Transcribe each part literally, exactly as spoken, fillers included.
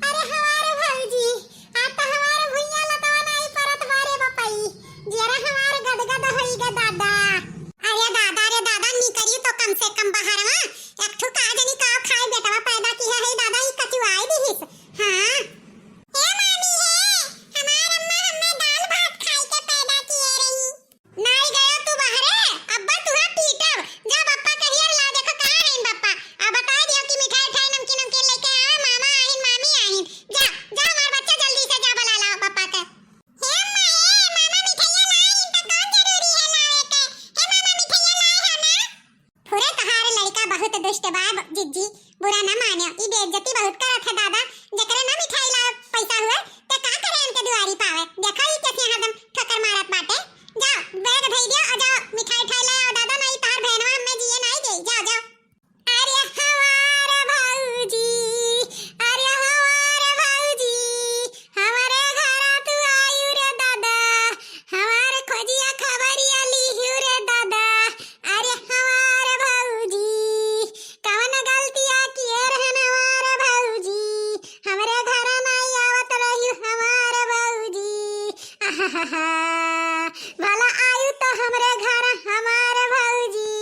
अरे हमार भौजी, आ त हमार भुइयाँ लतवा नाई परत बा रे बपई, जरा हमार गदगद होई गे दादा। अरे दादा रे दादा, निकरी तो कम से कम बाहर मा, एक ठो का जनी का खाए बेटवा पैदा किहे है दादा, ई कचुआई दिहिस। हाँ। ए मामी हे, हमार अम्मा हम्मे दाल भात खाई के पैदा किहे रही। नाई गयो तू बहरे, अब्बा तुहा पीटब। जा बप्पा कहियर ला, देखो कहाँ हईन बप्पा। आ बताई दियो कि मिठाई उठाई नमकीन नमकीन लेके आवे, मामा आहिन, मामी आहिन। जा, जा हमार बच्चा जल्दी से जा बुला लाओ बप्पा के। हे अम्मा, हे मामा मिठाइया लाइन त कौन जरूरी है लावे के? हे मामा मिठाइया लाए हो ना? फुरे तोहार लड़का बहुत दुष्ट बा, जिज्जी, बुरा ना मान्यो, ई बेइज्जती बहुत करत है दादा। जेकरे ना मिठाई ला पैसा हुए, ते का करे इनके दुआरी पावे? देखा ई कैसे हरदम ठोकर मारत बाटे। जाओ, बैग धई दियो और जाओ, मिठाई उठाई ले आओ दादा, नाई तोहार बहनवा हमें जिए नाई दे। जाओ, जाओ। अरे हमार भौजी, अरे हमार भौजी, हमरे घरा तू आयु रे दादा, हमार खोजिया खबरिया लिहु रे दादा। अरे हमार भौजी, कवन गलतिया किए रहन हमार भौजी, हमरे घर नाई आवत रहिउ हमार भौजी। आहाहा, भला आयु तो हमरे घर हमार भौजी।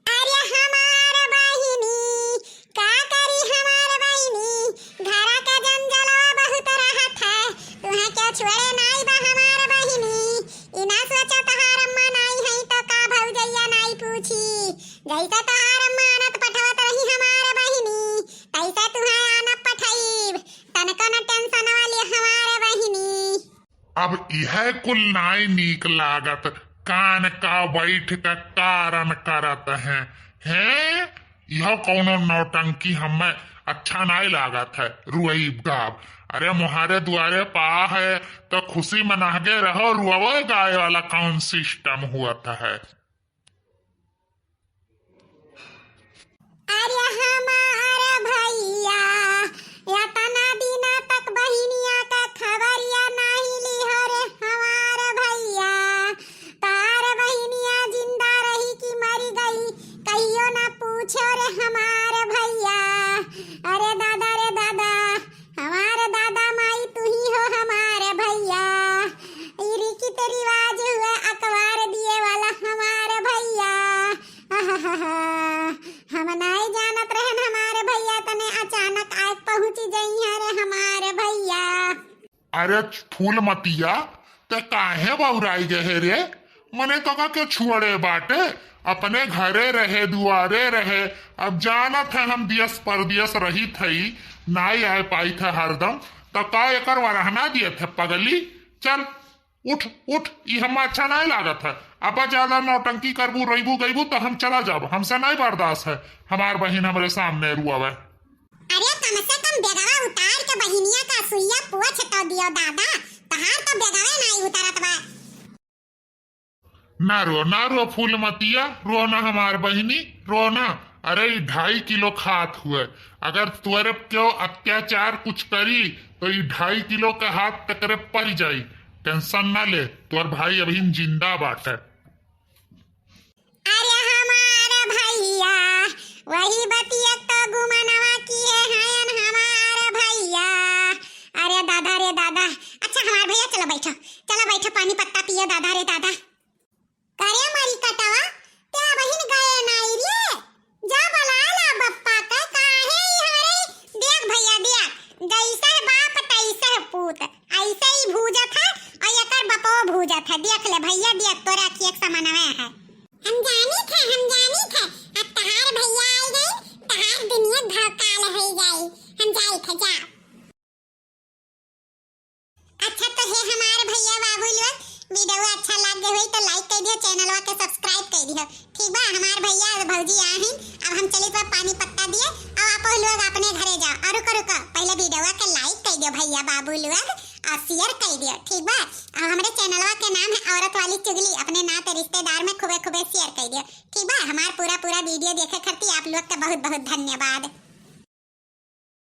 अरे हमार बहिनी, का करी हमार बहिनी, घरा का जंजालवा बहुत रहत है, तुहे केहू छोड़े नाई बा हमार बहिनी। ई ना सोचा तहार अम्मा नाई है तो का भौजैया नाई पूछी, जैसे तहार अम्मा आनत पठवत रही हमार बहिनी, तैसे तुहे आनब पठईब, तनको न tension वाली हमार बहिनी। अब इहे कुल नाई नीक लागत, कान का बैठ के कारन करत हैं। हैं? इहो कौनो नौटंकी हमें अच्छा नाई लागत है, रुअई गाब। अरे मोहारे दुआरे पा है, तो खुशी मनागे रहो, रुआवे गाए वाला कौन system हुअत है? अरे हमार भैया, एतना दिना तक बहिनिया का खबरिया नाहीं लिहो रे हमार भैया। तोहार बहिनिया जिंदा रही कि मरि गई, कहियो ना पूछो रे हमार भैया। अरे दादा रे दादा, हमार दादा माई तुही हो हमार भैया। ई रीति रिवाज हुए अकबार दिए वाला हमार भैया। आहाहा, हम नाई जानत रहन हमार भैया तने अचानक आए पहुँच जइहें रे हमार भैया। अरे फूलमतिया, ते काहे बौराई गए रे? मने तोका के छुअड़े बाटे, अपने घरे रहे, दुआरे रहे। अब जानत है हम देश परदेश रहित हई, नाई आए पाइत है हरदम, तो का एकर वरहना दियत है पगली? चल उठ, उठ, ई हम अच्छा नाई लागत है। अब ज्यादा नौटंकी करबू, रइबू, गइबू तो हम चला जाब, हमसे नाई बर्दाश्त है हमार बहिन हमरे सामने रुआवे। अरे कम से कम बेगवा उतार के बहिनिया का सुइया पोछ तो दियो दादा, तहार तो बेगवे नाई उतरत बा। ना रो, ना रो फूलमतिया, रो ना हमार बहिनी, रो ना। अरे ई ढाई किलो खात हुए, अगर तोरे केहू अत्याचार कुछ करी तो ई ढाई किलो के हाथ तकरे पड़ जाई। Tension ना ले, तोर भाई अभी जिंदा बाटे। अरे हमार भैया, वही बतिया तो गुमनवा किए हयन हमार भैया। अरे दादा रे दादा। अच्छा हमार भैया, चलो बैठो, चलो बैठो, पानी पत्ता पियो दादा रे दादा। करे मरी कटवा, ते बहिन गए नाई रे? जा बुला ला बप्पा के, काहे ई हमारे, देख भैया देख, जैसे बाप तैसे पूत, ऐसे ही भूजत है और एकर बपो भूजत है। देख ले भैया देख, तोरे अखिए के समानवे है। हम जानी थे, हम जानी थे, अब तहार भैया आई गई, तहार दुनिया भौकाल हो जाई। हम जाई थे, जा। अच्छा तो हे हमार भैया बाबू लोग, video अच्छा लाग गए होई तो like कर दियो, channelवा के subscribe कर दियो, ठीक बा? हमार भैया और भौजी आहिन, अब हम चलित बा पानी पत्ता दिए, और आप लोग अपने घरे जाओ। और रुको रुको, पहले videoवा के like कर दियो भैया बाबू लोग, और share कर दियो, ठीक बा? और हमरे channelवा के नाम है औरत वाली चुगली, अपने नाते रिश्तेदार में खूबे खूबे share कर दियो, ठीक बा? हमार पूरा पूरा video देखे खातिर आप लोग का बहुत बहुत धन्यवाद।